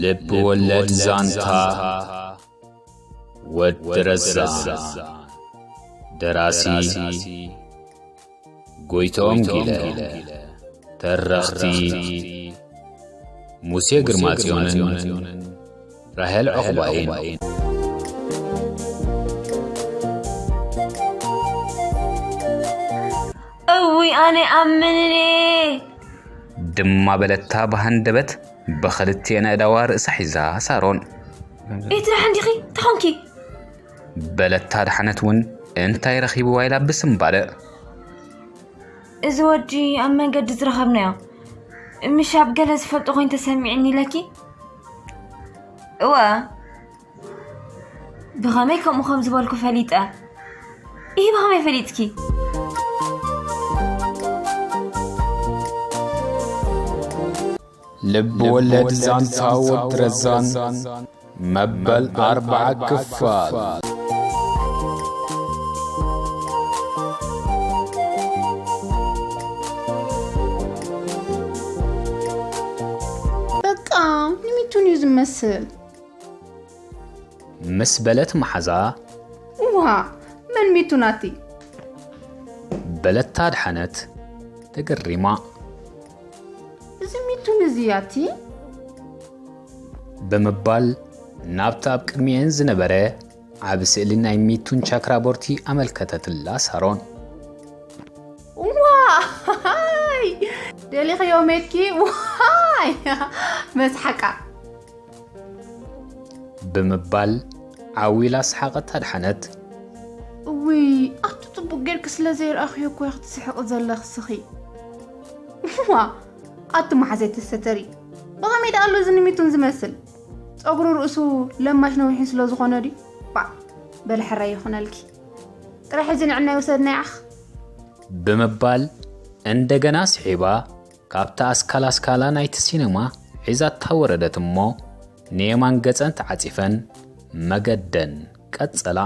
ልብ ወለድ ዛንታ ወዲ ረዛ። ደራሲ ጎይቶም ጊለ። ተረኽቲ ሙሴ ግርማጽዮንን ራሄል ዑቕባይን። እውይ ኣነ ኣምንኔ። ድማ በለታ ብሃንደበት ብኽልቲኤን ኣእዳዋ ርእሳ ሒዛ ሳሮን። ኤትራ ሓንዲኺ ተኾንኪ? በለታ ድሓነት እውን እንታይ ረኺብዋ ኢላ ብስምባደ። እዚ ወዲ ኣብ መንገዲ ዝረኸብናዮ፣ ምሽ ኣብ ገለ ዝፈልጦ ኮይኑ ተሰሚዕኒ ኢለኪ? እወ። ብኸመይ ከምኡ ከም ዝበልኩ ፈሊጠ? ኢሂ፣ ብኸመይ ፈሊጥኪ? ልብ ወለድ ዛንታ ወዲ ረዛን መበል ኣርብዓ ክፋል። በቃ ንሚቱን እዩ ዝመስል። ምስ በለት መሓዛ። እዋ፣ መን ሚቱ ናቲ? በለታ ኣድሓነት ተገሪማ። እዚ ሚቱን እዚ ያቲ? ብምባል ናብቲ ኣብ ቅድሚኤን ዝነበረ ዓቢ ስእሊ ናይ ሚቱን ቻክራቦርቲ ኣመልከተትላ ሳሮን። ዋይ! ደሊኽዮ ሜትኪ? ዋይ! መስሓቃ። ብምባል ዓው ኢላ ሰሓቐት ኣድሓነት። እውይ፣ ኣቱ ጽቡቕ ጌርኪ ስለ ዘይረኣኽዮ እኮ ኢኺ ትስሕቒ ዘለኺ ስኺ። ዋ፣ ኣቱ መሓዘይ ተሰተሪ። ብኸመይ ደኣ ኣሎ እዚ ንሚቱን ዝመስል? ጸጉሩ ርእሱ ለማሽ ነዊሕን ስለ ዝኾነ ድዩ? ባዕ፣ በሊ ሕራይ ይኹነልኪ። ጥራሕ እዚ ንዕና ይውሰድና ይዓኽ። ብምባል እንደገና ስሒባ ካብታ ኣስካላ ኣስካላ ናይቲ ሲነማ ሒዛታ ወረደት እሞ ንየማን ገጸን ተዓጺፈን መገደን ቀጸላ።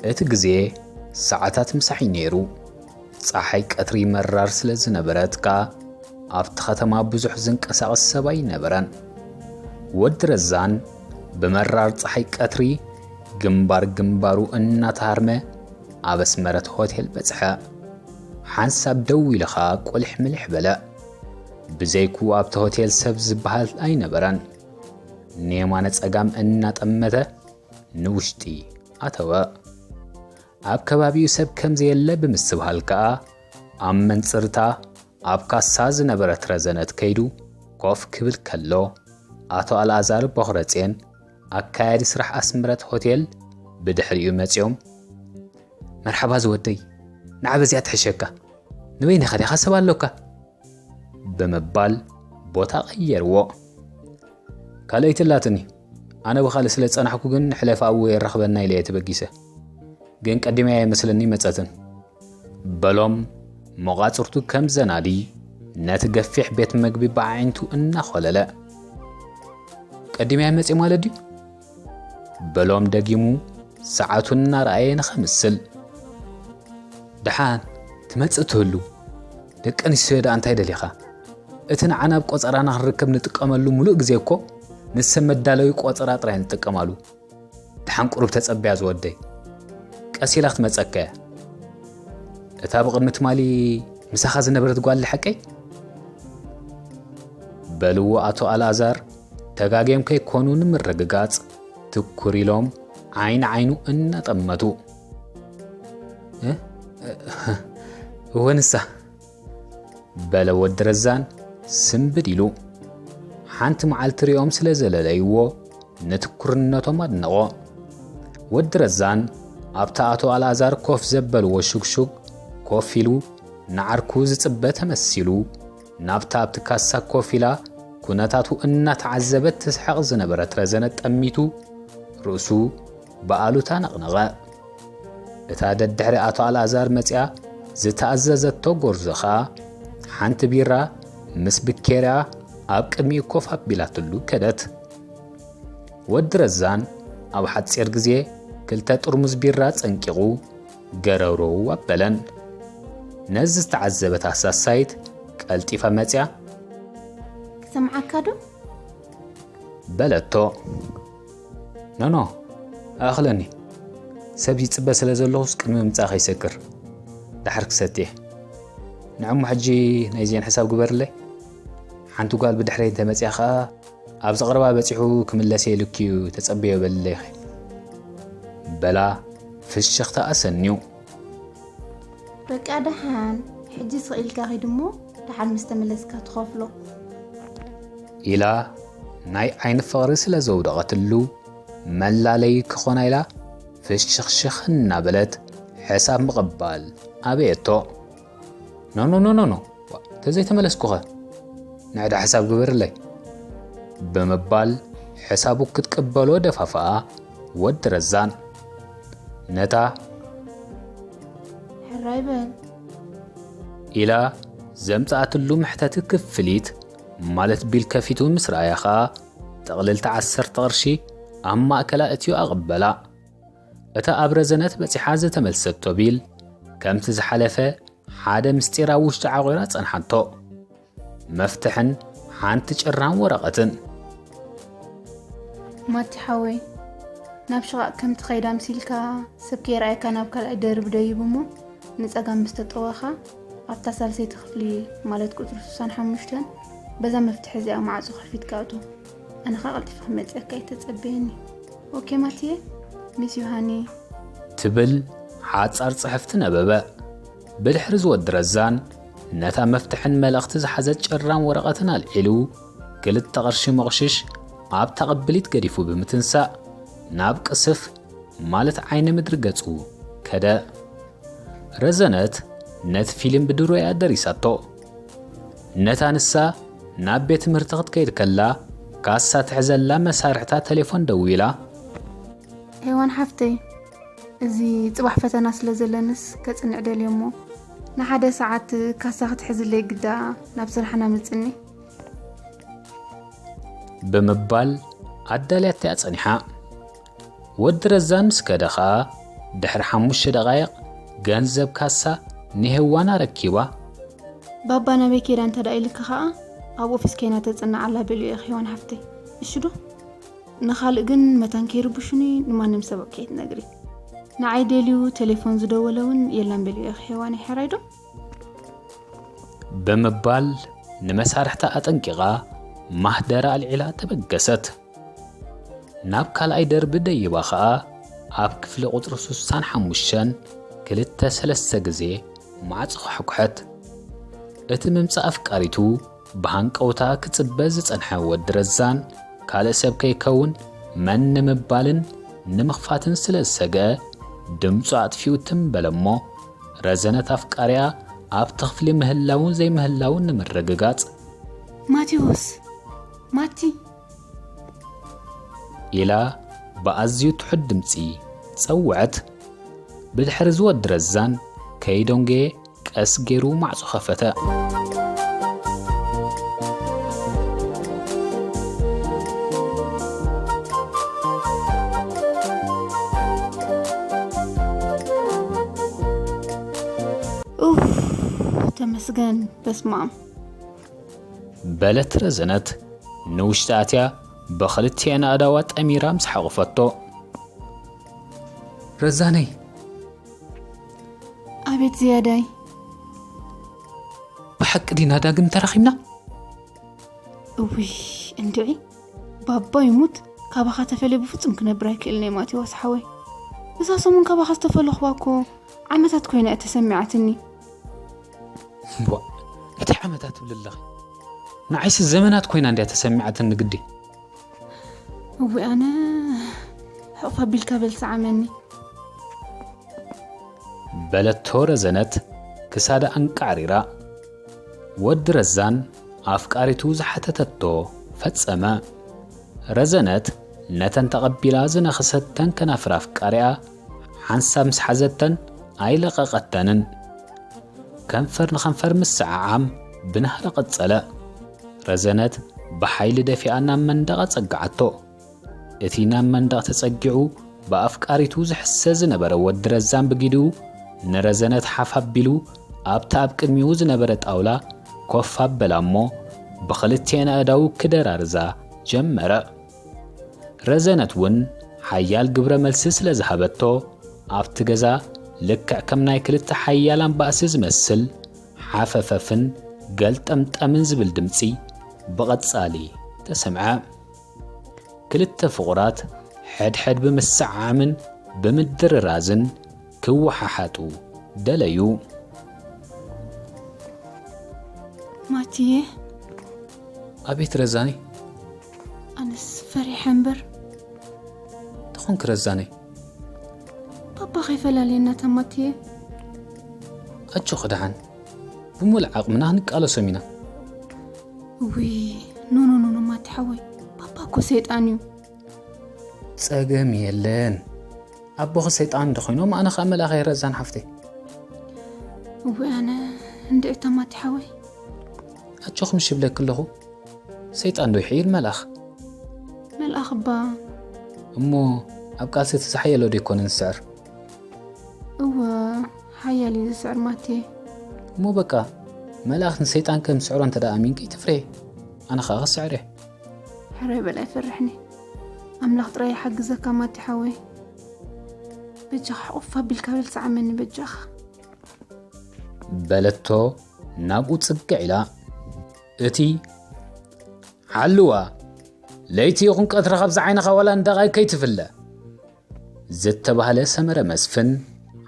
እቲ ግዜ ሰዓታት ምሳሕ እዩ ነይሩ። ጸሓይ ቀትሪ መራር ስለ ዝነበረት ከኣ ኣብቲ ከተማ ብዙሕ ዝንቀሳቐስ ሰብ ኣይነበረን። ወዲ ረዛን ብመራር ጸሓይ ቀትሪ ግንባር ግንባሩ እናተሃርመ ኣብ ኣስመረት ሆቴል በጽሐ። ሓንሳብ ደው ኢሉ ኸኣ ቁልሕ ምልሕ በለ። ብዘይኩ ኣብቲ ሆቴል ሰብ ዝበሃል ኣይነበረን። ንየማነ ጸጋም እናጠመተ ንውሽጢ ኣተወ። ኣብ ከባቢኡ ሰብ ከም ዘየለ ብምስትብሃል ከኣ ኣብ መንጽርታ ኣብ ካሳ ዝነበረት ረዘነት ከይዱ ኮፍ ክብል ከሎ፣ ኣቶ ኣልኣዛር ቦኽረጼን ኣካያዲ ስራሕ ኣስምረት ሆቴል ብድሕሪኡ መጺኦም፣ "መርሓባ ዝወደይ፣ ንዓ በዚኣ ትሕሸካ። ንበይንኻ ዲኻ ሰብ ኣሎካ?" ብምባል ቦታ ቀየርዎ። "ካልኣይቲ ኣላትኒ፣ ኣነ ብኻልእ ስለ ዝጸናሕኩ ግን ንሕለፍ ኣብኡ የራኽበና ኢለ እየ ተበጊሰ። ግን ቀዲማያ ይመስለኒ መጸትን" በሎም፣ መቓጽርቱ ከም ዘናዲ ነቲ ገፊሕ ቤት መግቢ ብኣዒንቱ እናኾለለ። "ቀዲማያ መጽየ ማለት ድዩ?" በሎም ደጊሙ ሰዓቱ እናረኣየ ንኸምስል። "ደሓን ትመጽእ ትህሉ። ደቂ ኣንስትዮ ደኣ እንታይ ደሊኻ? እቲ ንዓና ኣብ ቆጸራና ክንርከብ ንጥቀመሉ ምሉእ ግዜ እኮ ንሰብ መዳለዊ ቆጸራ ጥራይ ንጥቀማሉ። ደሓን ቁሩብ ተጸበያ ዝወደይ። ቀስ ኢላ ክትመጸካ እያ። እታ ብቕድሚ ትማሊ ምሳኻ ዝነበረት ጓል ሓቀይ?" በልዎ ኣቶ ኣልኣዛር ተጋግዮም ከይኮኑ ንምርግጋጽ ትኩር ኢሎም ዓይኒ ዓይኑ እናጠመቱ። "እ? እ፣ እወ ንሳ" በለ ወዲ ረዛን ስምብድ ኢሉ። ሓንቲ መዓልቲ ሪኦም ስለ ዘለለይዎ ንትኩርነቶም ኣድነቖ። ወዲ ረዛን ኣብቲ ኣቶ ኣልኣዛር ኮፍ ዘበልዎ ሹግሹግ ኮፍ ኢሉ ንዓርኩ ዝጽበ ተመሲሉ፣ ናብታ ኣብቲ ካሳ ኮፍ ኢላ ኩነታቱ እናተዓዘበት ትስሕቕ ዝነበረት ረዘነት ጠሚቱ፣ ርእሱ ብኣሉታ ነቕነቐ። እታ ደድሕሪ ኣቶ ኣልኣዛር መጺኣ ዝተኣዘዘቶ ጎርዞ ኸኣ ሓንቲ ቢራ ምስ ብኬርያ ኣብ ቅድሚኡ ኮፍ ኣቢላትሉ ከደት። ወዲ ረዛን ኣብ ሓጺር ግዜ ክልተ ጥርሙዝ ቢራ ጸንቂቑ ገረውረው ኣበለን። ነዚ ዝተዓዘበት ኣሳሳይት ቀልጢፋ መጺኣ፣ "ክሰምዓካ ዶ?" በለቶ። "ኖኖ፣ ኣኽለኒ። ሰብ ይጽበ ስለ ዘለኹስ ቅድሚ ምምጻእ ከይሰክር። ደሓር ክሰትየ። ንዕሞ ሕጂ ናይዚአን ሕሳብ ግበርለይ። ሓንቲ ጓል ብድሕረይ እንተመጺኣ ኸኣ፣ ኣብ ዘቕርባ በጺሑ ክምለስ እየ ኢሉኪ እዩ፣ ተጸበዮ በልለይ ኢኺ።" በላ ፍሽኽታ ኣሰንዩ። "በቃ ደሓን፣ ሕጂ ስቕ ኢልካ ኺድ እሞ፣ ደሓን ምስ ተመለስካ ትኸፍሎ።" ኢላ ናይ ዓይኒ ፍቕሪ ስለ ዘውደቐትሉ፣ መላለዪ ክኾና ኢላ ፍሽኽሽኽ እናበለት ሕሳብ ምቕባል ኣበየቶ። "ኖ፣ ኖ፣ ኖ፣ ኖ፣ ኖ፣ ዋ፣ ተዘይተመለስኩኸ? ንዕዳ ሕሳብ ግበርለይ።" ብምባል ሕሳቡ ክትቅበሎ ደፋፍኣ ወዲ ረዛን። ነታ "ሕራይ በል" ኢላ ዘምጽኣትሉ መሕተቲ ክፍሊት ማለት ቢል ከፊቱ ምስ ረኣያ ኸኣ፣ ጥቕልልቲ ዓሰርተ ቅርሺ ኣብ ማእከላ እትዩ ኣቐበላ። እታ ኣብ ረዘነት በጺሓ ዝተመልሰቶ ቢል፣ ከምቲ ዝሓለፈ ሓደ ምስጢር ኣብ ውሽጢ ዓቑራ ጸንሓቶ። መፍትሕን ሓንቲ ጭራም ወረቐትን። "ማቲ ሓወይ፣ ናብ ሽቓቕ ከም ትኸይድ ኣምሲልካ፣ ሰብ ከይረኣየካ ናብ ካልኣይ ደርቢ ደይቡ እሞ፣ ንጸጋም ምስ ተጠወኻ፣ ኣብታ ሳልሰይቲ ክፍሊ፣ ማለት ቁጽሪ ስሳን ሓሙሽተን፣ በዛ መፍትሒ እዚኣ ማዕጾ ከፊትካ እቶ። ኣነ ኸኣ ቀልጢፈ ክመጽኣካ እየ፣ ተጸበየኒ። ኦኬ ማቲየ? ሚስ ዩ ሃኒ።" ትብል ሓጻር ጽሕፍቲ ነበበ። ብድሕሪ ዝወዲ ረዛን ነታ መፍትሕን መልእኽቲ ዝሓዘት ጭራም ወረቐትን ኣልዒሉ፣ ክልተ ቅርሺ መቑሽሽ ኣብታ ቅብሊት ገዲፉ ብምትንሳእ፣ ናብ ቅስፍ ማለት ዓይኒ ምድሪ ገጹ ከደ። ረዘነት ነቲ ፊልም ብድሮ እያ ደሪሳቶ። ነታ ንሳ ናብ ቤት ትምህርቲ ክትከይድ ከላ ካሳ ትሕዘላ መሳርሕታ ቴሌፎን ደዊላ፣ "ሄዋን ሓፍተይ፣ እዚ ጽባሕ ፈተና ስለ ዘለንስ ከጽንዕ ደልየ እሞ፣ ንሓደ ሰዓት ካሳ ክትሕዝለይ ግዳ ናብ ስራሕና ምጽኒ።" ብምባል ኣዳልያታ እያ ጸኒሓ። ወዲ ረዛን ምስ ከደ ኸኣ፣ ድሕሪ ሓሙሽተ ደቓይቕ ገንዘብ ካሳ ንሄዋን ኣረኪባ። "ባባ ናበይ ከይዳ እንተ ደኣ ኢልኪ ኸኣ፣ ኣብ ኦፊስ ከይና ተጽንዓላ በልዮ ኢኺ ሄዋን ሓፍተይ። እሺ ዶ? ንኻልእ ግን መታን ከይርብሹኒ ንማንም ሰብ ከይትነግሪ። ንዓይ ደልዩ ቴሌፎን ዝደወለ እውን የላን በልዮ ኢኺ ሄዋነይ፣ ሕራይ ዶ?" ብምባል ንመሳርሕታ ኣጠንቂቓ ማህደራ ኣልዒላ ተበገሰት። ናብ ካልኣይ ደርቢ ደይባ ኸኣ ኣብ ክፍሊ ቁጽሪ ስሳን ሓሙሽተን ክልተ ሰለስተ ግዜ ማዕጾ ኳሕኩሐት። እቲ ምምጻእ ኣፍቃሪቱ ብሃንቀውታ ክጽበ ዝጸንሐ ወዲ ረዛን፣ ካልእ ሰብ ከይከውን መን ንምባልን ንምኽፋትን ስለ ዝሰግአ፣ ድምጹ ኣጥፊኡ ትም በለ እሞ፣ ረዘነት ኣፍቃሪኣ ኣብቲ ክፍሊ ምህላውን ዘይምህላውን ንምርግጋጽ፣ "ማቴዎስ! ማቲ!" ኢላ ብኣዝዩ ትሑት ድምጺ ጸውዐት። ብድሕሪ እዚ ወዲ ረዛን ከይደንጎየ ቀስ ገይሩ ማዕጾ ከፈተ። ኡፍ፣ ተመስገን፣ በስመ ኣብ። በለት ረዘነት ንውሽጢ ኣትያ ብኽልቲኤን ኣእዳዋ ጠሚራ ምስ ሓቖፈቶ። ረዛነይ! ኣቤት ዝያዳይ! ብሓቂ ዲና ዳግም ተራኺብና? እውይ፣ እንድዒ፣ ባባ ይሙት፣ ካባኻ ተፈልየ ብፍጹም ክነብር ኣይክእልን እየ ማቴዎስ ሓወይ። እዛ ሰሙን ካባኻ ዝተፈለኽዋ እኮ ዓመታት ኮይና እያ ተሰሚዓትኒ። እምቧእ፣ እንታይ ዓመታት ትብሊ ኣለኺ? ንዓይሲ ዘመናት ኮይና እንድያ ተሰሚዓትኒ ግዲ። እውይ ኣነ፣ ሕቕፍ ኣቢልካ በል ሰዓመኒ። በለቶ ረዘነት ክሳዳ ኣንቃዕሪራ። ወዲ ረዛን ኣፍቃሪቱ ዝሓተተቶ ፈጸመ። ረዘነት ነተን ተቐቢላ ዝነኸሰተን ከናፍር ኣፍቃሪኣ ሓንሳብ ምስ ሓዘተን ኣይለቐቐተንን። ከንፈር ንኸንፈር ምስዓዓም ብናህሪ ቀጸለ። ረዘነት ብሓይሊ ደፊኣ ናብ መንደቕ ኣጸግዓቶ። እቲ ናብ መንደቕ ተጸጊዑ ብኣፍቃሪቱ ዝሕሰ ዝነበረ ወዲ ረዛን ብጊድኡ ንረዘነት ሓፍ ኣቢሉ ኣብታ ኣብ ቅድሚኡ ዝነበረ ጣውላ ኮፍ ኣበላ እሞ ብኽልቲኤን ኣእዳው ክደራርዛ ጀመረ። ረዘነት እውን ሓያል ግብረ መልሲ ስለ ዝሃበቶ ኣብቲ ገዛ ልክዕ ከም ናይ ክልተ ሓያላን ባእሲ ዝመስል ሓፈፈፍን ገልጠምጠምን ዝብል ድምጺ ብቐጻሊ ተሰምዐ። ክልተ ፍቑራት ሕድሕድ ብምስዓዓምን ብምድርራዝን ክወሓሓጡ ደለዩ። ማቲየ፣ ኣቤት ረዛኒ። ኣነስ ፈሪሐ እምበር። ተኾንክ ረዛኒ። ባባ ከይፈላልየና ተማቲየ። ኣጆኺ ደሓን፣ ብምሉእ ዓቕምና ክንቃለሶም ኢና። ውይ፣ ኖ ኖ ኖ ኖ፣ ማቲ ሓወይ፣ ባባ እኮ ሰይጣን እዩ። ጸገም የለን። ኣቦኺ ሰይጣን እንተኾይኖም ኣነ ኸኣ መልኣኽ እየ ረዛን ሓፍተይ። እወ ኣነ እንድዒ ተማቲ ሓወይ። ኣጆኺ ምሽ ይብለኪ ኣለኹ። ሰይጣን ዶ ይሕይል መልኣኽ? መልኣኽ እባ። እሞ ኣብ ቃልሲ እቲ ዝሓየሎ ዶ ይኮነን ዝስዕር? እወ ሓያል እዩ ዝስዕር ማቴ። እሞ በቃ መልኣኽ ንሰይጣን ከም ዝስዕሮ እንተ ደኣ ኣሚንኪ ትፍሬ። ኣነ ኸኣ ክስዕር እየ። ሕራይ በል ኣይፈርሕን እየ። ኣምላኽ ጥራይ ይሓግዘካ ማቴ ሓወይ። በጃኻ ሕቑፍ ኣቢልካ በል ሰዓመኒ በጃኻ። በለቶ ናብኡ ጽግዕ ኢላ። እቲ ሓልዋ ለይቲ ይኹን ቀትሪ ካብዚ ዓይንኻ ዋላ ንደቓይ ከይትፍለ ዝተባህለ ሰመረ መስፍን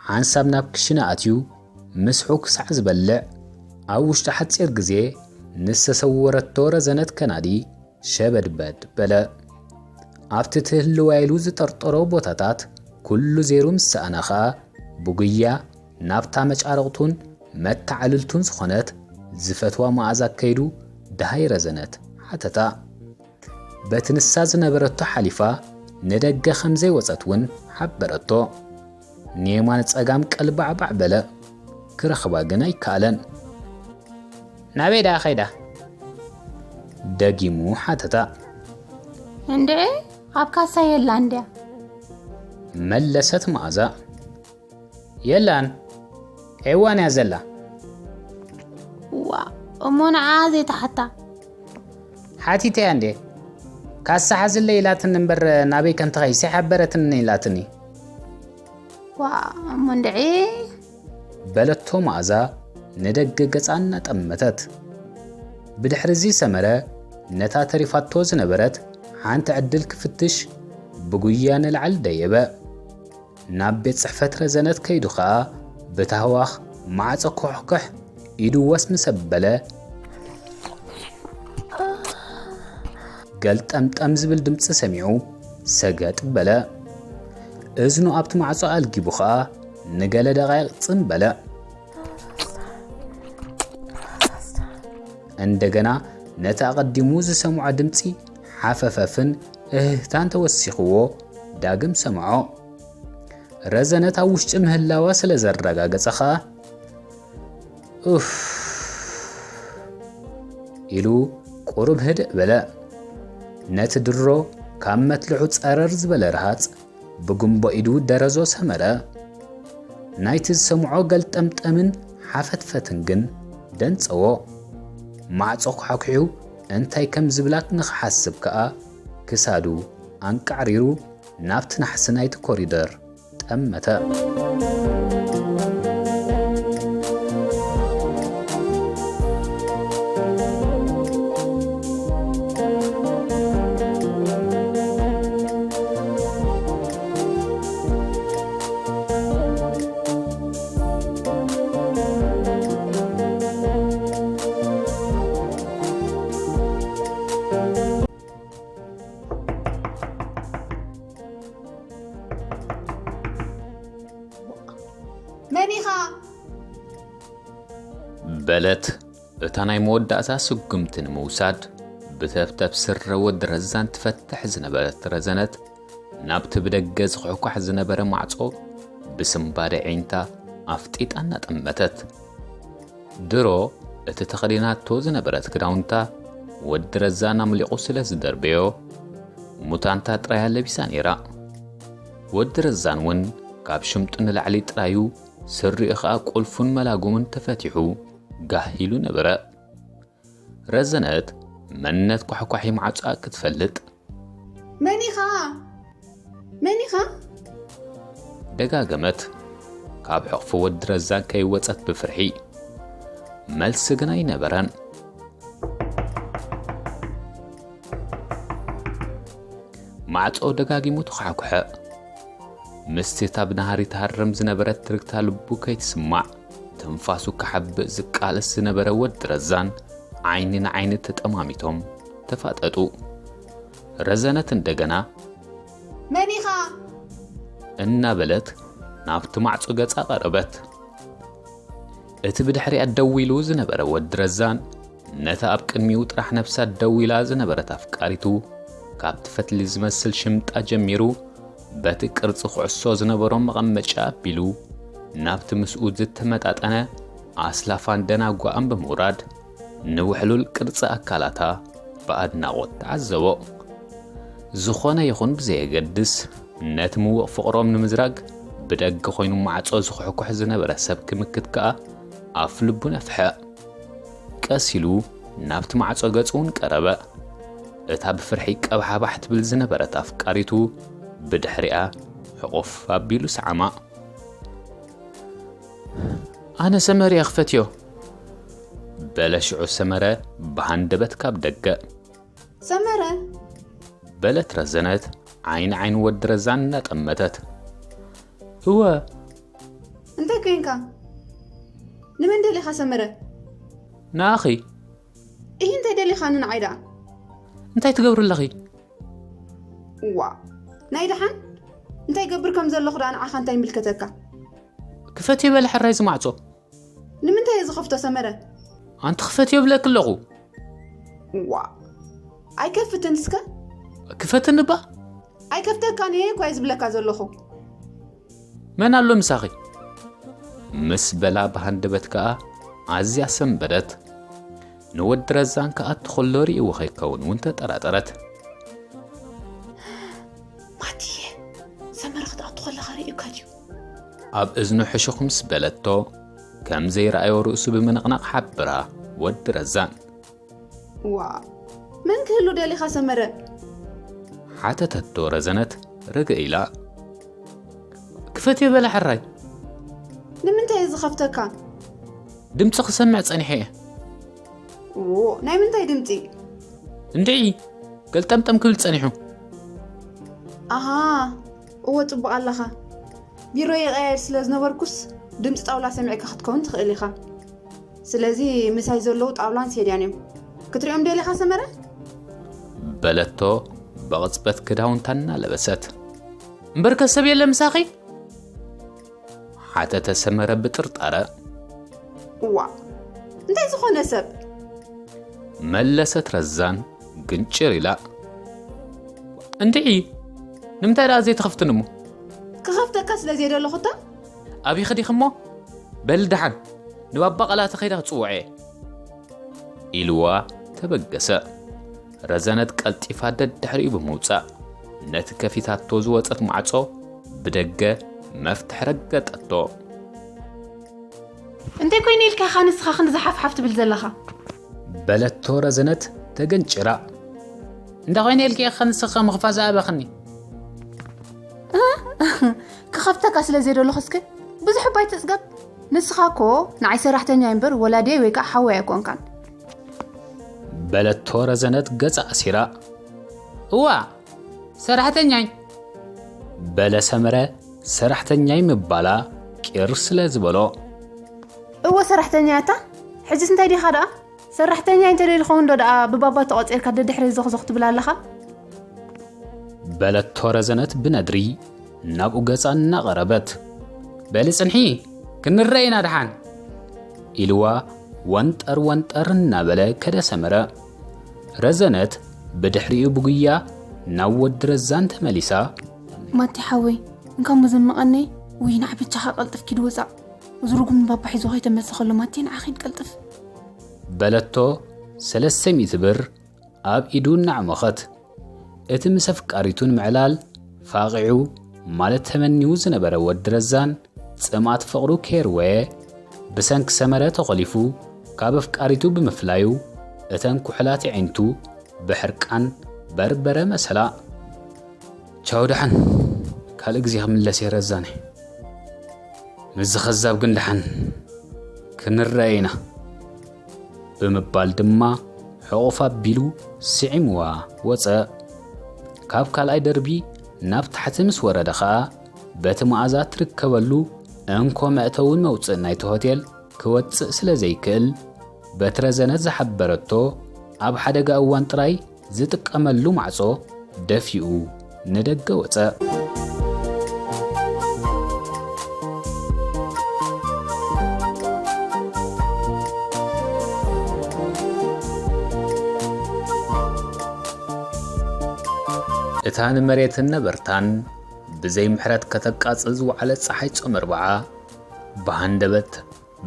ሓንሳብ ናብ ክሽነ ኣትዩ ምስሑ ክሳዕ ዝበልዕ ኣብ ውሽጢ ሓጺር ግዜ ንዝተሰወረቶ ረዘነት ከናዲ ሸበድበድ በለ። ኣብቲ ትህልዋ ኢሉ ዝጠርጠሮ ቦታታት ኩሉ ዜሩ ምስ ሰኣነ ኸኣ ብጉያ ናብታ መጫርቕቱን መተዓልልቱን ዝኾነት ዝፈትዋ መኣዛ ከይዱ ደሃይ ረዘነት ሓተታ። በቲ ንሳ ዝነበረቶ ሓሊፋ ንደገ ከም ዘይወጸት እውን ሓበረቶ። ንየማን ጸጋም ቀልባዕባዕ በለ። ክረኽባ ግን ኣይከኣለን። ናበይ ደኣ ኸይዳ? ደጊሙ ሓተታ። እንድዒ ኣብ ካሳ የላ እንድያ። መለሰት መኣዛ። የላን፣ ሄዋን እያ ዘላ። ዋ፣ እሞ ንዓ ዘይተሓታ። ሓቲተያ እንዴ? ካሳ ሓዝለይ ኢላትኒ እምበር ናበይ ከም ትኸይድ ኣይሓበረትንን ኢላትኒ። ዋ፣ እሞ እንድዒ። በለቶ መኣዛ ንደገ ገጻ እናጠመተት። ብድሕሪ እዚ ሰመረ ነታ ተሪፋቶ ዝነበረት ሓንቲ ዕድል ክፍትሽ ብጉያ ንላዕሊ ደየበ። ናብ ቤት ጽሕፈት ረዘነት ከይዱ ኸኣ ብታህዋኽ ማዕጾ ኮሕኮሕ ኢዱ ወስ ምስ ኣበለ ገልጠምጠም ዝብል ድምጺ ሰሚዑ ሰገጥ በለ። እዝኑ ኣብቲ ማዕጾ ኣልጊቡ ኸኣ ንገለ ደቓይቕ ጽን በለ። እንደገና ነቲ ኣቐዲሙ ዝሰምዖ ድምጺ ሓፈፈፍን እህህታን ተወሲኽዎ ዳግም ሰምዖ። ረዘነት ኣብ ውሽጢ ምህላዋ ስለ ዘረጋገጸ ኸኣ፣ ኡፍ ኢሉ ቁሩብ ህድእ በለ። ነቲ ድሮ ካብ መትልዑ ጸረር ዝበለ ረሃጽ ብጉምቦ ኢዱ ደረዞ ሰመረ። ናይቲ ዝሰምዖ ገልጠምጠምን ሓፈትፈትን ግን ደንጸዎ። ማዕጾ ኳሕኲሑ እንታይ ከም ዝብላ ንኽሓስብ ከኣ ክሳዱ ኣንቃዕሪሩ ናብቲ ናሕሲ ናይቲ ኮሪደር ጠመተ። መን ኢኻ? በለት እታ ናይ መወዳእታ ስጉምቲ ንምውሳድ ብተብተብ ስረ ወዲ ረዛን ትፈትሕ ዝነበረት ረዘነት፣ ናብቲ ብደገ ዝኹሕኳሕ ዝነበረ ማዕጾ ብስንባደ ዒንታ ኣፍጢጣ እናጠመተት። ድሮ እቲ ተኸዲናቶ ዝነበረት ክዳውንታ ወዲ ረዛን ኣምሊቑ ስለ ዝደርበዮ፣ ሙታንታ ጥራያ ለቢሳ ነይራ። ወዲ ረዛን እውን ካብ ሽምጡ ንላዕሊ ጥራዩ፣ ስሪኡ ኸኣ ቁልፉን መላጉምን ተፈቲሑ ጋህ ኢሉ ነበረ። ረዘነት መንነት ኳሕኳሒ ማዕጾኣ ክትፈልጥ መን ኢኻ? መን ኢኻ? ደጋገመት። ካብ ሕቕፊ ወዲ ረዛን ከይወጸት ብፍርሒ። መልሲ ግን ኣይነበረን። ማዕጾ ደጋጊሙ ተዃሕኩሐ። ምስቲ እታ ብናህሪ ትሃርም ዝነበረት ትርግታ ልቡ ከይትስማዕ ትንፋሱ ክሓብእ ዝቃለስ ዝነበረ ወዲ ረዛን ዓይኒ ንዓይኒ ተጠማሚቶም ተፋጠጡ። ረዘነት እንደገና መን ኢኻ? እናበለት ናብቲ ማዕጾ ገጻ ቀረበት። እቲ ብድሕሪኣ ደው ኢሉ ዝነበረ ወዲ ረዛን ነታ ኣብ ቅድሚኡ ጥራሕ ነብሳ ደው ኢላ ዝነበረት ኣፍቃሪቱ ካብቲ ፈትሊ ዝመስል ሽምጣ ጀሚሩ በቲ ቅርጺ ኩዕሶ ዝነበሮ መቐመጫ ኣቢሉ ናብቲ ምስኡ ዝተመጣጠነ ኣስላፋን ደናጓኣን ብምውራድ ንውሕሉል ቅርጺ ኣካላታ ብኣድናቖት ተዓዘቦ። ዝኾነ ይኹን ብዘየገድስ ነቲ ምዉቕ ፍቕሮም ንምዝራግ ብደገ ኮይኑ ማዕጾ ዝኹሕኩሕ ዝነበረ ሰብ ክምክት ከኣ ኣፍ ልቡ ነፍሐ። ቀስ ኢሉ ናብቲ ማዕጾ ገጹ እውን ቀረበ። እታ ብፍርሒ ቀባሕባሕ ትብል ዝነበረት ኣፍቃሪቱ ብድሕሪኣ ሕቑፍ ኣቢሉ ሰዓማ። ኣነ ሰመረ እየ ክፈትዮ። በለ ሽዑ ሰመረ ብሃንደበት ካብ ደገ። ሰመረ? በለት ረዘነት ዓይኒ ዓይኒ ወዲ ረዛን እናጠመተት። እወ። እንታይ ኮይንካ? ንመን ደሊኻ ሰመረ? ንኣኺ። ኢሂ እንታይ ደሊኻኒ ንዓይ ደኣ? እንታይ ትገብሪ ኣለኺ? ዋ ናይ ደሓን እንታይ ገብር ከም ዘለኹ ደኣ ንዓኻ እንታይ ይምልከተካ? ክፈትዮ በለ ሕራይ ዝማዕጾ። ንምንታይ እየ ዝኸፍቶ ሰመረ? ኣንቲ ክፈትዮ ብለኪ ኣለኹ። ዋ ኣይከፍትን እስከ። ክፈትኒ እባ። ኣይከፍተካን እየ እኳ እየ ዝብለካ ዘለኹ። መን ኣሎ ምሳኺ? ምስ በላ ብሃንደበት ከኣ ኣዝያ ሰንበደት። ንወዲ ረዛን ክኣቱ ከሎ ርእይዎ ከይከውን እውን ተጠራጠረት። ማትየ ሰመረ ክትኣቱ ከለኻ ርእዩካ ድዩ? ኣብ እዝኑ ሕሹኽ ምስ በለቶ ከም ዘይረኣዮ ርእሱ ብምንቕናቕ ሓበራ ወዲ ረዛን። ዋ መን ክህሉ ደሊኻ ሰመረ? ሓተተቶ ረዘነት ርግእ ኢላ። ክፈትዮ በለ ሕራይ። ንምንታይ እየ ዝኸፍተካ? ድምፂ ክሰምዕ ፀኒሐ እየ። ዎ ናይ ምንታይ ድምፂ? እንድዒ ገልጠምጠም ክብል ፀኒሑ። ኣሃ እወ ፅቡቕ ኣለኻ። ቢሮ ይቐያየር ስለ ዝነበርኩስ ድምፂ ጣውላ ሰሚዕካ ክትከውን ትኽእል ኢኻ። ስለዚ ምሳይ ዘለዉ ጣውላን ሴድያን እዮም። ክትሪኦም ደሊኻ ሰመረ? በለቶ ብቕጽበት ክዳውንታ እናለበሰት። እምበርከ ሰብ የለ ምሳኺ? ሓተተ ሰመረ ብጥርጣረ። እዋ እንታይ ዝኾነ ሰብ? መለሰት ረዛን ግንጭር ኢላ። እንድዒ ንምንታይ ደኣ ዘይትኸፍትን እሞ? ክኸፍተካ ስለ ዘይደለኹ እታ። ኣብይ ኸዲኺ እሞ? በሊ ደሓን ንባባ ቐላተ ኸይደ ክጽውዖ እየ። ኢልዋ ተበገሰ። ረዘነት ቀልጢፋ ደድሕሪኡ ብምውጻእ ነቲ ከፊታቶ ዝወጸት ማዕጾ ብደገ መፍትሕ ረገጠቶ። እንታይ ኮይነ ኢልካ ኢኻ ንስኻ ክንዲ ዝሓፍሓፍ ትብል ዘለኻ? በለቶ ረዘነት ተገንጭራ። እንዳ ኮይነ ኢልካ ኢኻ ንስኻ ምኽፋ ዝኣበኽኒ። ክኸፍተካ ስለ ዘይደለኹ እስከ ብዙሕ እባ ኣይትጽገብ። ንስኻ እኮ ንዓይ ሰራሕተኛ እምበር ወላዲየይ ወይ ከዓ ሓወይ ኣይኮንካን። በለቶ ረዘነት ገጻ ኣሲራ። እዋ ሰራሕተኛይ። በለ ሰመረ ሰራሕተኛይ ምባላ ቂር ስለ ዝበሎ። እወ ሰራሕተኛ እታ። ሕጅስ እንታይ ዲኻ ደኣ? ሰራሕተኛይ እንተደይ ዝኸውን ዶ ደኣ ብባባ ተቖጺርካ ደድሕረይ ዞኽዞኽ ትብል ኣለኻ? በለቶ ረዘነት ብነድሪ ናብኡ ገጻ እናቐረበት። በሊ ጽንሒ ክንረአ ኢና ደሓን። ኢልዋ ወንጠር ወንጠር እናበለ ከደ ሰመረ። ረዘነት ብድሕሪኡ ብጉያ ናብ ወዲ ረዛን ተመሊሳ። ማቲ ሓወይ፣ እንካሞ ዘመቐነይ፣ ውይ ንዓ በጃኻ ቀልጥፍ ኪድ ውፃእ። እዚ ርጉም ንባባ ሒዞ ከይተመልሰ ከሎ ማቲ ንዓ ኪድ ቀልጥፍ። በለቶ ሰለስተ ሚእቲ ብር ኣብ ኢዱ እናዕመኸት። እቲ ምስ ኣፍቃሪቱ ንምዕላል ፋቒዑ ማለት ተመኒዩ ዝነበረ ወዲ ረዛን ጽምኣት ፍቕሩ ከየርወየ ብሰንኪ ሰመረ ተኾሊፉ ካብ ኣፍቃሪቱ ብምፍላዩ እተን ኩሕላት የዒንቱ ብሕርቃን በርበረ መሰላ። ቻው ደሓን ካልእ ግዜ ክምለስ እየ ረዛነ። ምስዚ ከዛብ ግን ደሓን ክንረአ ኢና ብምባል ድማ ሕቑፍ ኣቢሉ ስዒምዋ ወጸ። ካብ ካልኣይ ደርቢ ናብ ታሕቲ ምስ ወረደ ኸኣ በቲ መኣዛ ትርከበሉ እንኮ መእተውን መውጽእን ናይቲ ሆቴል ክወጽእ ስለ ዘይክእል በቲ ረዘነት ዝሓበረቶ ኣብ ሓደጋ እዋን ጥራይ ዝጥቀመሉ ማዕጾ ደፊኡ ንደገ ወጸ። እታ ንመሬትን ነበርታን ብዘይ ምሕረት ከተቃጽል ዝወዓለት ጸሓይ ጾም ኣርብዓ ብሃንደበት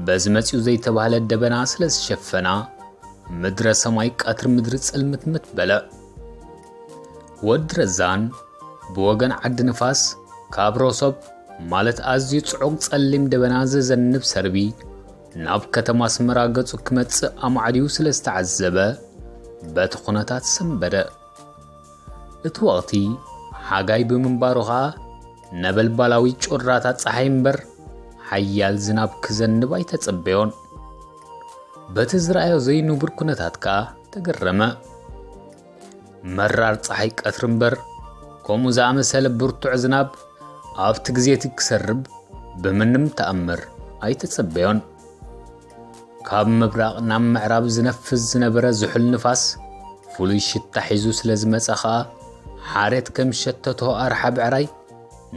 በዚ መጺኡ ዘይተባህለ ደበና ስለ ዝሸፈና ምድረ ሰማይ ቀትሪ ምድሪ ጽልምትምት በለ። ወዲ ረዛን ብወገን ዓዲ ንፋስ ካብ ሮሶብ ማለት ኣዝዩ ጽዑቕ ጸሊም ደበና ዘዘንብ ሰርቢ ናብ ከተማ ኣስመራ ገጹ ክመጽእ ኣማዕድዩ ስለ ዝተዓዘበ በቲ ኩነታት ሰንበደ። እቲ ወቕቲ ሓጋይ ብምንባሩ ኸኣ ነበልባላዊ ጩራታት ጸሓይ እምበር ሓያል ዝናብ ክዘንብ ኣይተጸበዮን። በቲ ዝረኣዮ ዘይንቡር ኩነታት ከኣ ተገረመ። መራር ጸሓይ ቀትሪ እምበር ከምኡ ዝኣመሰለ ብርቱዕ ዝናብ ኣብቲ ግዜ እቲ ክሰርብ ብምንም ተኣምር ኣይተጸበዮን። ካብ ምብራቕ ናብ ምዕራብ ዝነፍስ ዝነበረ ዝሑል ንፋስ ፍሉይ ሽታ ሒዙ ስለ ዝመጸ ኸኣ ሓሬት ከም ሸተቶ ኣርሓ ብዕራይ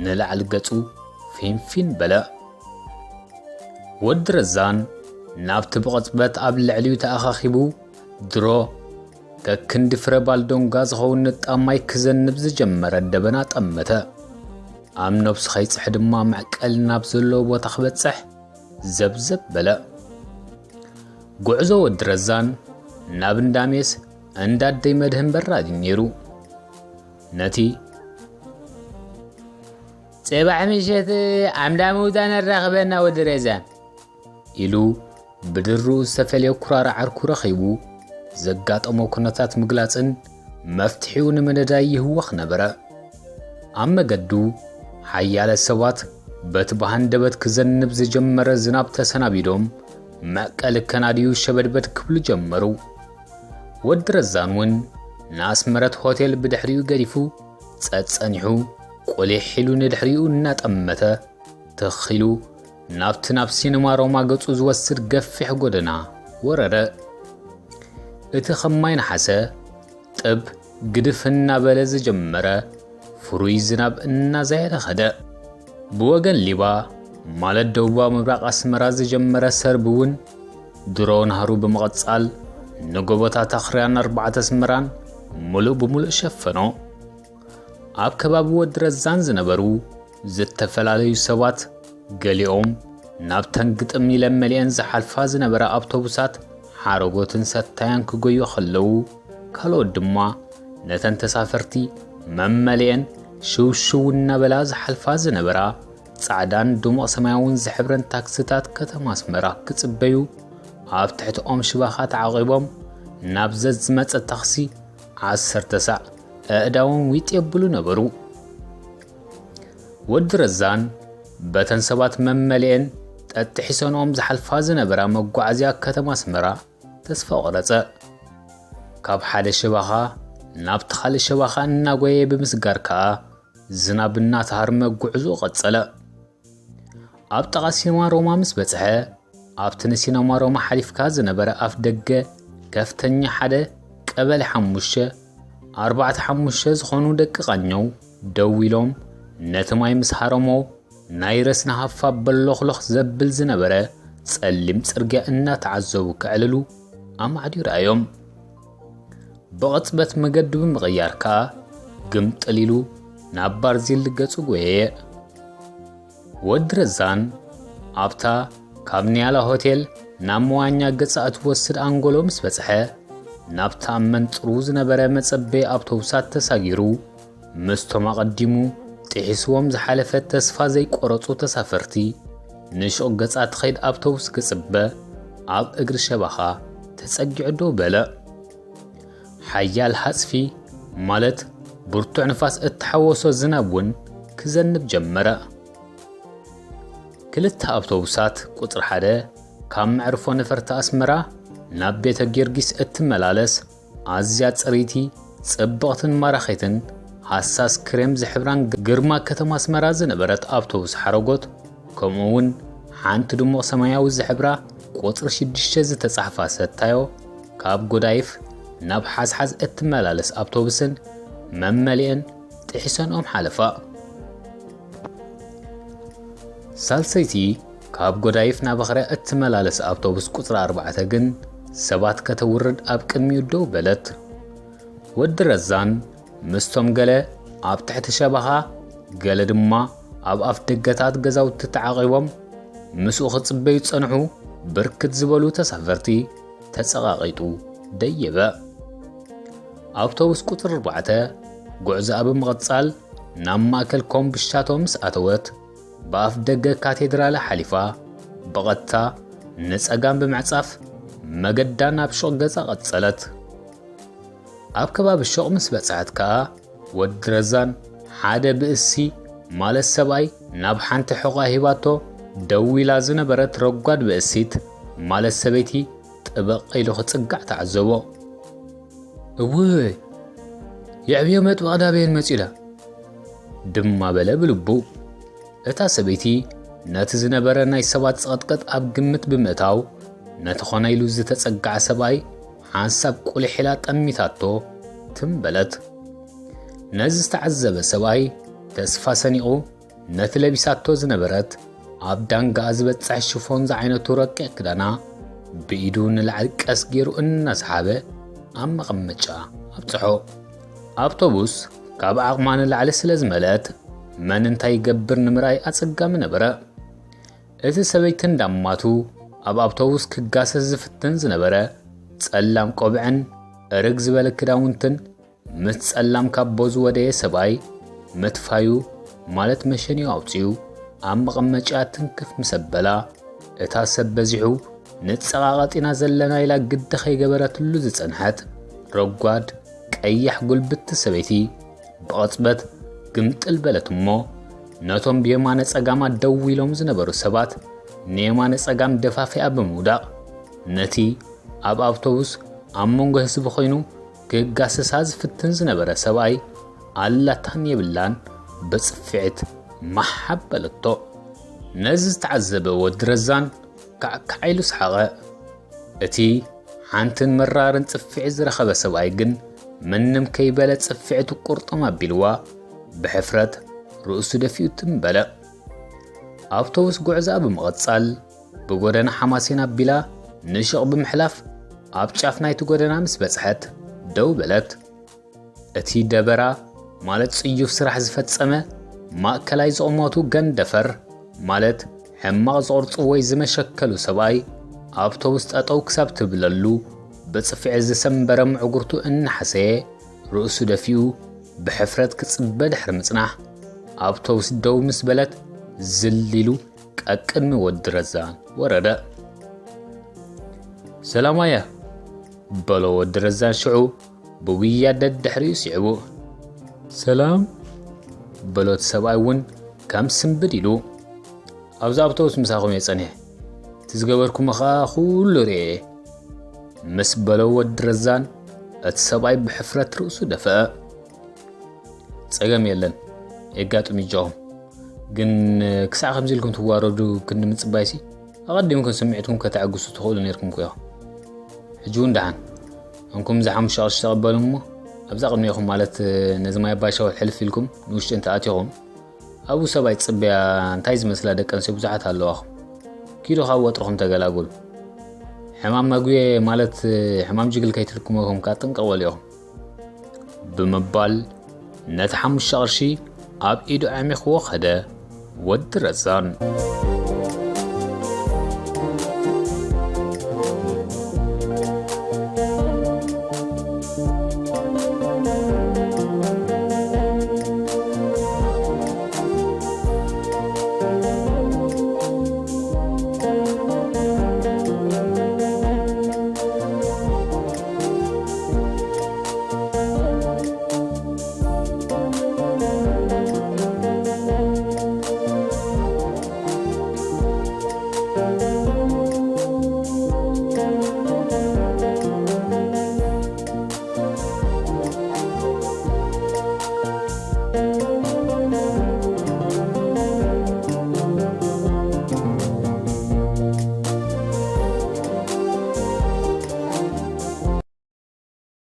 ንላዕሊ ገጹ ፊንፊን በለ። ወዲ ረዛን ናብቲ ብቕጽበት ኣብ ልዕሊኡ ተኣኻኺቡ ድሮ ከክንዲ ፍረ ባልዶንጋ ዝኸውን ንጣብ ማይ ክዘንብ ዝጀመረ ደበና ጠመተ። ኣብ ነብሱ ከይጽሕ ድማ መዕቀሊ ናብ ዘለዎ ቦታ ክበጽሕ ዘብዘብ በለ። ጉዕዞ ወዲ ረዛን ናብ እንዳሜስ እንዳደይ መድህን በራድ ነይሩ። ነቲ "ጽባሕ ምሸት ኣምዳ ምውታ ነራኽበና ወዲ ረዛን" ኢሉ ብድርኡ ዝተፈልየ ኩራር ዓርኩ ረኺቡ ዘጋጠሞ ኩነታት ምግላጽን መፍትሒኡ ንምንዳይ ይህወኽ ነበረ። ኣብ መገዱ ሓያለ ሰባት በቲ ብሃንደበት ክዘንብ ዝጀመረ ዝናብ ተሰናቢዶም መዕቀሊ ከናድዩ ሸበድበድ ክብሉ ጀመሩ። ወዲ ረዛን እውን ንኣስመረት ሆቴል ብድሕሪኡ ገዲፉ ጸጸኒሑ ቁሊሕ ኢሉ ንድሕሪኡ እናጠመተ ትኽ ኢሉ ናብቲ ናብ ሲነማ ሮማ ገጹ ዝወስድ ገፊሕ ጎደና ወረደ። እቲ ከም ማይ ነሓሰ ጥብ ግድፍ እናበለ ዝጀመረ ፍሩይ ዝናብ እናዛየደ ኸደ። ብወገን ሊባ ማለት ደቡባዊ ምብራቕ ኣስመራ ዝጀመረ ሰርቢ እውን ድሮ ናህሩ ብምቕጻል ንጎቦታት ኣኽርያን ኣርባዕተ ኣስመራን ምሉእ ብምሉእ ሸፈኖ። ኣብ ከባቢ ወዲ ረዛን ዝነበሩ ዝተፈላለዩ ሰባት ገሊኦም ናብተን ግጥም ኢለን መሊአን ዝሓልፋ ዝነበራ ኣውቶቡሳት ሓረጎትን ሰታያን ክጎዩ ከለዉ፣ ካልኦት ድማ ነተን ተሳፈርቲ መመሊአን ሽውሽው እናበላ ዝሓልፋ ዝነበራ ጻዕዳን ድሙቕ ሰማያውን ዝሕብረን ታክስታት ከተማ ኣስመራ ክጽበዩ ኣብ ትሕቲ ኦም ሽባኻ ተዓቒቦም ናብ ዘዝመጸ ታክሲ ዓሰርተ ሳዕ ኣእዳዎም ዊጥ የብሉ ነበሩ። ወዲ ረዛን በተን ሰባት መመሊአን ጠጥሒሰንኦም ዝሓልፋ ዝነበራ መጓዓዝያ ከተማ ኣስመራ ተስፋ ቆረጸ። ካብ ሓደ ሸባኻ ናብቲ ካልእ ሸባኻ እናጎየ ብምስጋር ከኣ ዝናብ እናተሃርመ ጉዕዞ ቀጸለ። ኣብ ጥቓ ሲነማ ሮማ ምስ በጽሐ፣ ኣብቲ ንሲነማ ሮማ ሓሊፍካ ዝነበረ ኣፍ ደገ ከፍተኛ ሓደ ቀበሌ ሓሙሽተ፣ ኣርባዕተ ሓሙሽተ ዝኾኑ ደቂ ቃኘው ደው ኢሎም ነቲ ማይ ምስ ሃረሞ ናይ ረስኒ ሃፋ በሎኽሎኽ ዘብል ዝነበረ ጸሊም ጽርግያ እናተዓዘቡ ከዕልሉ ኣማዕድዩ ረኣዮም። ብቕጽበት መገዱ ብምቕያር ከኣ ግምጥል ኢሉ ናብ ባርዚል ገጹ ጎየየ። ወዲ ረዛን ኣብታ ካብ ኒያላ ሆቴል ናብ መዋኛ ገጻ እትወስድ ኣንጎሎ ምስ በጽሐ፣ ናብታ ኣብ መንጽሩ ዝነበረ መጸበዪ ኣውቶቡሳት ተሳጊሩ፣ ምስቶም ኣቐዲሙ ጥሒስዎም ዝሓለፈ ተስፋ ዘይቆረጹ ተሳፈርቲ ንሹቕ ገጻ ትኸይድ ኣውቶቡስ ክጽበ ኣብ እግሪ ሸባኻ ተጸጊዑ ደው በለ። ሓያል ሃጽፊ፣ ማለት ብርቱዕ ንፋስ እተሓወሶ ዝናብ እውን ክዘንብ ጀመረ። ክልተ ኣውቶቡሳት ቁጽሪ ሓደ ካብ መዕርፎ ነፈርቲ ኣስመራ ናብ ቤተ ጊዮርጊስ እትመላለስ ኣዝያ ጽርይቲ፣ ጽብቕትን ማራኺትን፣ ሃሳስ ክሬም ዝሕብራን ግርማ ከተማ ኣስመራ ዝነበረት ኣውቶቡስ ሓረጎት፣ ከምኡ እውን ሓንቲ ድሙቕ ሰማያዊ ዝሕብራ ቁጽሪ ሽዱሽተ ዝተጻሕፋ ሰታዮ ካብ ጎዳይፍ ናብ ሓዝሓዝ እትመላለስ ኣውቶቡስን መመሊአን ጥሒሰንኦም ሓለፋ። ሳልሰይቲ ካብ ጎዳይፍ ናብ ኣኽርያ እትመላለስ ኣውቶቡስ ቁጽሪ ኣርባዕተ ግን ሰባት ከተውርድ ኣብ ቅድሚኡ ደው በለት። ወዲ ረዛን ምስቶም ገለ ኣብ ትሕቲ ሸባኻ፣ ገለ ድማ ኣብ ኣፍ ደገታት ገዛውቲ ተዓቒቦም ምስኡ ክጽበዩ ዝጸንሑ ብርክት ዝበሉ ተሳፈርቲ ተጸቓቒጡ ደየበ። ኣውቶቡስ ቁጽሪ ኣርባዕተ ጉዕዞኣ ብምቕጻል ናብ ማእከል ኮምብሻቶ ምስ ኣተወት፣ ብኣፍ ደገ ካቴድራል ሓሊፋ ብቐጥታ ንጸጋም ብምዕጻፍ መገዳ ናብ ሹቕ ገጻ ቀጸለት። ኣብ ከባቢ ሹቕ ምስ በጽሐት ከኣ ወዲ ረዛን ሓደ ብእሲ ማለት ሰብኣይ ናብ ሓንቲ ሕቖኣ ሂባቶ ደው ኢላ ዝነበረት ረጓድ ብእሲት ማለት ሰበይቲ ጥብቕ ኢሉ ክጽጋዕ ተዓዘቦ። "እውይ፣ የዕብዮ መጥበቕ ዳበየን መጺኡ ዳ?" ድማ በለ ብልቡ። እታ ሰበይቲ ነቲ ዝነበረ ናይ ሰባት ጽቕጥቅጥ ኣብ ግምት ብምእታው፣ ነቲ ኾነ ኢሉ ዝተጸግዐ ሰብኣይ ሓንሳብ ቁሊሕ ኢላ ጠሚታቶ ትም በለት። ነዚ ዝተዓዘበ ሰብኣይ ተስፋ ሰኒቑ፣ ነቲ ለቢሳቶ ዝነበረት ኣብ ዳንጋኣ ዝበጽሕ ሽፎን ዝዓይነቱ ረቂቕ ክዳና ብኢዱ ንላዕሊ ቀስ ገይሩ እናሰሓበ ኣብ መቐመጫ ኣብጽሖ። ኣውቶቡስ ካብ ዓቕማ ንላዕሊ ስለ ዝመልአት፣ መን እንታይ ይገብር ንምርኣይ ኣጸጋሚ ነበረ። እቲ ሰበይቲ እንዳማቱ ኣብ ኣውቶቡስ ክጋሰስ ዝፍትን ዝነበረ ጸላም ቆብዕን እርግ ዝበለ ክዳውንትን ምስ ጸላም ካቦ ዝወደየ ሰብኣይ ምትፋዩ፣ ማለት መሸኒኡ ኣውጺኡ ኣብ መቐመጫኣ ትንክፍ ምስ ኣበላ፣ እታ ሰብ በዚሑ ንጸቓቐጥ ኢና ዘለና ኢላ ግዲ ከይገበረትሉ ዝጸንሐት ረጓድ ቀያሕ ጉልብቲ ሰበይቲ ብቕጽበት ግምጥል በለት እሞ፣ ነቶም ብየማነ ጸጋማ ደው ኢሎም ዝነበሩ ሰባት ንየማነ ጸጋም ደፋፊኣ ብምውዳቕ፣ ነቲ ኣብ ኣውቶቡስ ኣብ መንጎ ህዝቢ ኮይኑ ክጋሰሳ ዝፍትን ዝነበረ ሰብኣይ ኣላታን የብላን ብጽፍዒት ማሕ ኣበለቶ። ነዚ ዝተዓዘበ ወዲ ረዛን ካዕካዕ ኢሉ ሰሓቐ። እቲ ሓንትን መራርን ጽፍዒት ዝረኸበ ሰብኣይ ግን ምንም ከይበለ ጽፍዒቱ ቁርጥም ኣቢልዋ ብሕፍረት ርእሱ ደፊኡ ትም በለ። ኣውቶቡስ ጉዕዞኣ ብምቕጻል ብጎደና ሓማሴን ኣቢላ ንሹቕ ብምሕላፍ ኣብ ጫፍ ናይቲ ጎደና ምስ በጽሐት ደው በለት። እቲ ደበራ ማለት ጽዩፍ ስራሕ ዝፈጸመ ማእከላይ ዝቑመቱ ገንደፈር ማለት ሕማቕ ዝቕርጹ ወይ ዝመሸከሉ ሰብኣይ ኣውቶቡስ ጠጠው ክሳብ ትብለሉ ብጽፍዒ ዝሰንበረ ምዕጉርቱ እናሓሰየ ርእሱ ደፊኡ ብሕፍረት ክጽበ ድሕሪ ምጽናሕ ኣውቶቡስ ደው ምስ በለት ዝል ኢሉ ቀቅድሚ ወዲ ረዛን ወረደ። "ሰላም ኣያ?" በሎ ወዲ ረዛን ሽዑ ብውያ ደድሕሪኡ ስዒቡ። "ሰላም?" በሎ እቲ ሰብኣይ እውን ከም ስንብድ ኢሉ። "ኣብዚ ኣውቶቡስ ምሳኹም እየ ጸኒሐ። እቲ ዝገበርኩሞ ኸኣ ኩሉ ርእየ እየ" ምስ በሎ ወዲ ረዛን እቲ ሰብኣይ ብሕፍረት ርእሱ ደፈአ። "ጸገም የለን፣ የጋጥም ይጃኹም። ግን ክሳዕ ከምዚ ኢልኩም ትዋረዱ ክንዲ ምጽባይሲ ኣቐዲምኩም ስምዒትኩም ከተዕግሱ ትኽእሉ ነይርኩም እኮ ኢኹም። ሕጂ እውን ደሓን፣ እንኩም እዚ ሓሙሽተ ቅርሺ ተቐበሉ እሞ ኣብዛ ቅድሜኹም ማለት ነዚ ማይ ኣባይ ሸውል ሕልፍ ኢልኩም ንውሽጢ እንተኣቲኹም ኣብኡ ሰብኣይ ጽበያ እንታይ ዝመስላ ደቂ ኣንስትዮ ብዙሓት ኣለዋኹም። ኪዱ ካብ ወጥርኹም ተገላግሉ። ሕማም መጉየ ማለት ሕማም ጅግል ከይትልክመኩም ከኣ ጥንቅቕ በሉ ኢኹም። ብምባል ነቲ ሓሙሽተ ቅርሺ ኣብ ኢዱ ዓሚኽዎ ኸደ። ወዲ ረዛን።